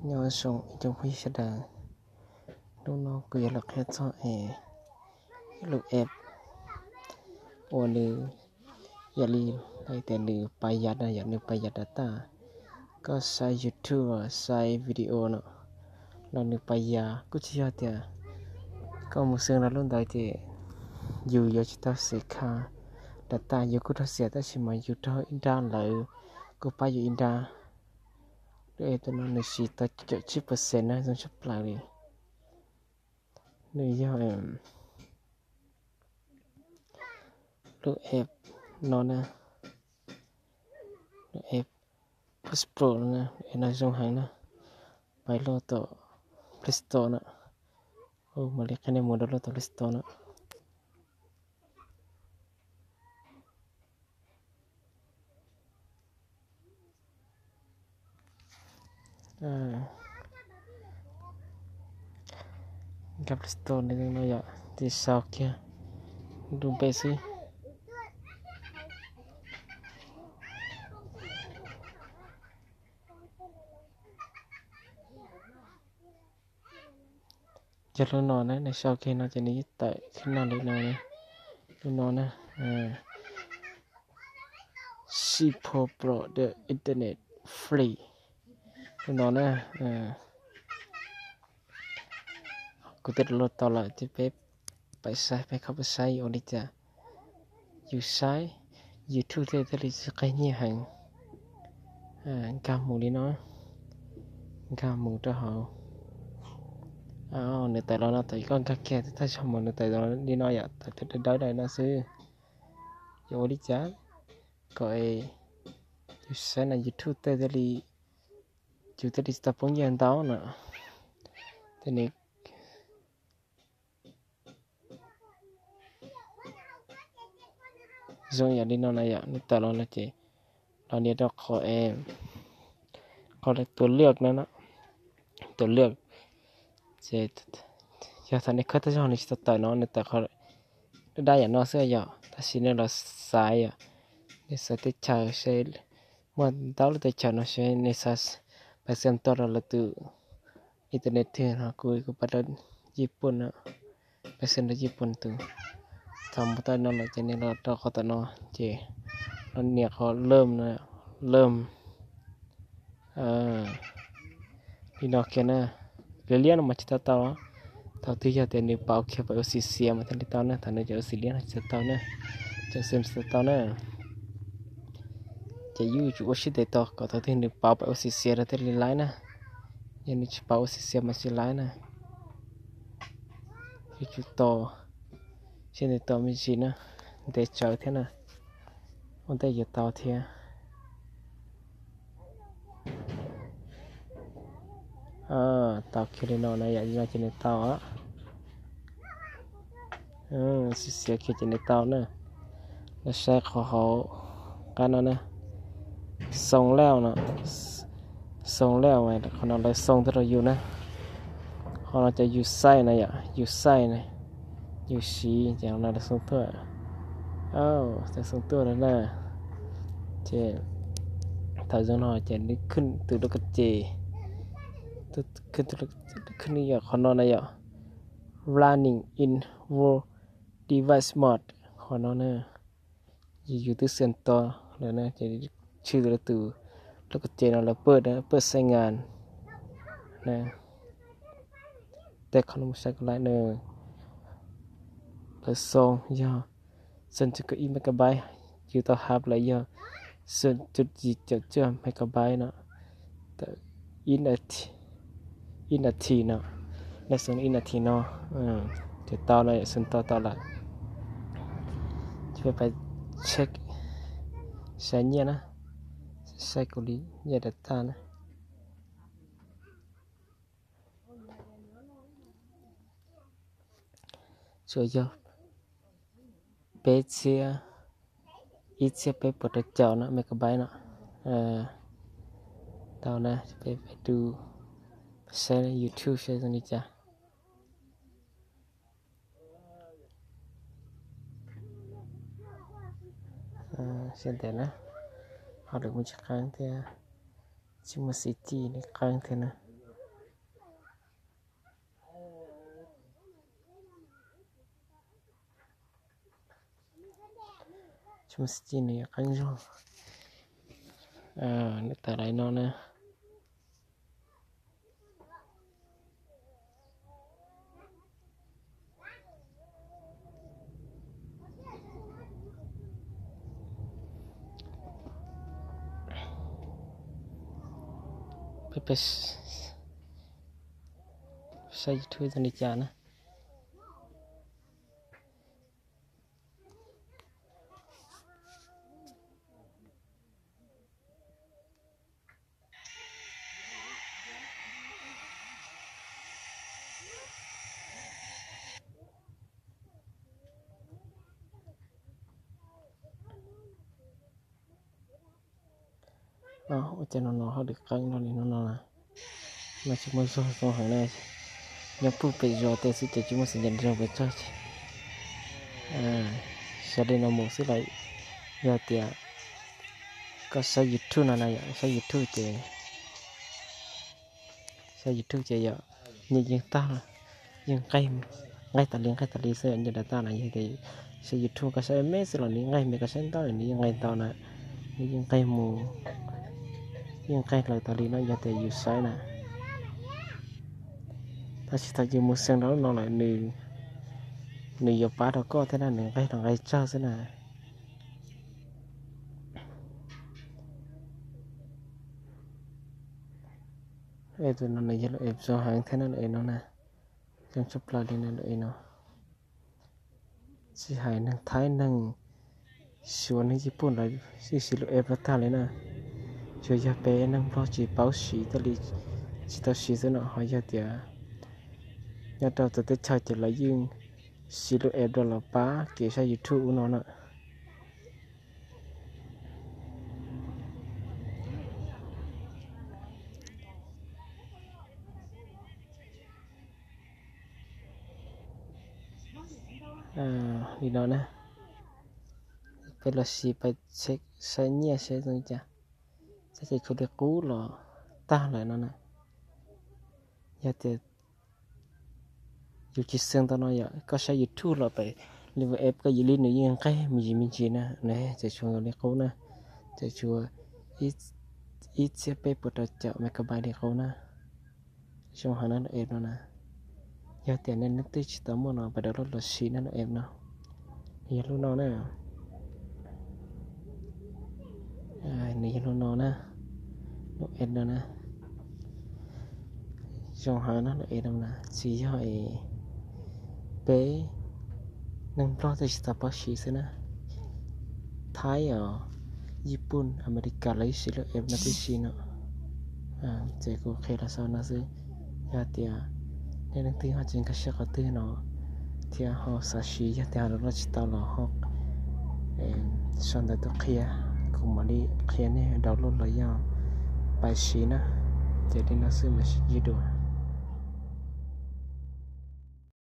Nyob zoo ib tsoom phooj ywg sawv daws, hnub no kuv yuav los qhia txog es lub app uas nws yog li hais tias nws pas yas na, yog nws pas yas data. Koj saib YouTube, saib video no los nws pas yas, kuj tsis yog tias koj mus xwb rau lub ntawd ces yus yuav tsis tau xiam kha data, yus kuj raug xiam tab sis mas yus raug ib nrab, lawv kuj pab yus ib nrab. Lub app no nws siv tau caum tsib percent na, zoo tshaj plaws li. Nws yog lub app no na, lub app Passport no na, app no zoo heev na. Pais luaj tom Play Store na. Mam li qhia nej mus download tom Play Store na. Nkag Play Store no yom, ces sau kiag lub npe xwb. Yog lub no na, nej sau kiag no ces nws yeej tawm khib no li no na. Lub no na, Simple Pro the Internet Free. Lub no na, kuv twb download tau lawm ces peb pais saib, peb kho peb saib yuav ua li cas. Yus saib YouTube thiaj li tsis qhib nyiaj heev. Nkag mus li no, nkag mus rau hauv. Nws tawm los no, thaum koj nkag kiag thaj chaw mus nws tawm li no yom, tawm dawb dawb li no xwb. Yuav ua li cas kom yus saib na YouTube tej thiaj li, yus thiaj li tsis tau poob nyiaj ntau na. Tej nws zoo yam li no na yom, nws tawm los no ces los nias rau qhov, qhov tua liaj no, tua liaj. Ces yog thaum nej khawb thaj chaw nws tsis tau tawm no, nws tawm qhov dab dab yam no xwb yom, tab sis nej los xaiv yom, nej xaiv teb chaws seb muaj ntau lub teb chaws no seb nej xaiv pais xeem to rau lawv tus internet thiab no, kuv kuv pais rau Yiv Pooj no, pais xeem rau Yiv Pooj tus. Thaum mus tau no lawm ces nej los rau qhov tom no ces los nias qhov lom no, lom. Li no kiag na, liab liab no mas tsis tau tau. Thaum twg yog tias nws pauv kiag pais ua xim xiav mas thiaj li tau na, thaum nws cov ua xim liab no tsis tau tau na, cov xeem tsis tau tau na. Ces yus tsum ua siab ntev tos kom thaum twg nws pauv pais ua xim xiav rau thiaj li laib na. Yog nws tsis pauv ua xim xiav mas tsis laib na. Yus tsum tos, siab ntev tos me ntsis na, ntev tsawv thiab na, ua ntej yuav tau thiab. Tau kiag li no na, yam li no ces nws tau. Xim xiav kiag ces nws tau na. Lawv saib qhov hauv qab no na, xoo laj no, xoo laj, qhov no lawv xoo tuaj rau yus na. Qhov no ces yus xaiv na yom, yus xaiv na, yus siv ces qhov no lawv xoo tuaj. Lawv xoo tuaj lawm na. Ces thaum zoo no ces nws khwb tus lub koj ces, khwb tus, khwb yog qhov no na yom, Running in World Device Mode, qhov no na. Yus twb xeem to lawm na ces tshwj tus lub koj ces no lawv pawj, pawj xaiv ngas na. Tej qhov no mus saib koj laib na. Lawv xoo yog xeem cuaj kaum ib megabyte, yus tau hab lawm yog xeem cuaj yim caum cuaj megabyte no. Ib nas this no, nej xeem ib nas this no ces tau lawm, xeem to tau lawm. Ces peb pais check saib nyiaj na, saib kuv li nyiaj data na. Tsuas yog peb txhiab, ib txhiab peb puas rau caum no megabyte no. Tau na, peb pais du saib YouTube saib zoo li cas. Siab ntev na, ho lwm mus tsis qeeb thiab, tsis muaj city li qeeb thiab na. Mus xim ci nws yuav qeeb zog. Nws tawm lawm no na. Peb saib YouTube tau li cas na. Ua cas no no ho lwm qeeb no li no no na. No tsis muaj zog zoo heev na. Nyob puag pem zos tej xwb ces tsis muaj xeem ncaim zog pes tsawg. Xav li no mus xwb los yog tias koj saib YouTube no na yom, saib YouTube ces, saib YouTube ces yom, nyiaj yeej tag, yeej nqaij, nqaij tas li nqaij tas li xwb yom. Nyiaj data na yog tias saib YouTube koj saib me xwb los nws nqaij me, koj saib ntau nws yeej nqaij ntau na, nws yeej nqaij mus, yeej nqaij hlawv tas li no yog tias yus saib na. Tab sis thaum yus mus xeem rau lub no lawm nws, nws yuav pab rau koj thiab na, nws nqaij los nqaij tsawg xwb na. Tus no nws yog lub app zoo heev thiab na, lub app no na, zoo tshaj plaws li na lub app no. Tsis hais neeg Thaib, neeg Suav, neeg Yiv Pum los yeej siv lub app no tag li na. Tsuas yog peb neeg Nplog tsis paub siv thiaj li tsis tau siv xwb no, ho yog tias nyob rau txawv teb chaws ces lawv yeej siv lub app no los pab kev saib YouTube ub no na. Li no na, peb los sis pais saib nyiaj saib zoo li cas, saib ces tshuav li qub los tag lawm no na. Yog tias yus tsis xeem tau no yom, koj saib YouTube los pem li app koj yim li nws yeej nqaij me ntsis me ntsis na, tseem tshuav li qub na, tseem tshuav ib txhiab peb puas rau caum megabyte li qub na. Zoo heev na lub app no na. Yog tias nej leej twg tsis tau muaj no pab download los siv na lub app no. Nws yog lub no na. Nws yog lub no na. Lub app no na. Zoo heev na lub app no na, tsis yog peb neeg Nplog thiaj tsis tau paub siv xwb na. Thaib os, Yiv Pum, Amelikas lawv yeej siv lub app no tib si no. Ces kuv qhia los xaus no xwb. Yog tias nej leej twg ho tsis nkag siab qhov twg no thiab ho xav siv, yog tias ho download tsis tau los ho sau ntawv tuaj qhia, kuv mam li qhia nej download los yog pais siv na. Ces li no xwb mas sib ntsib dua.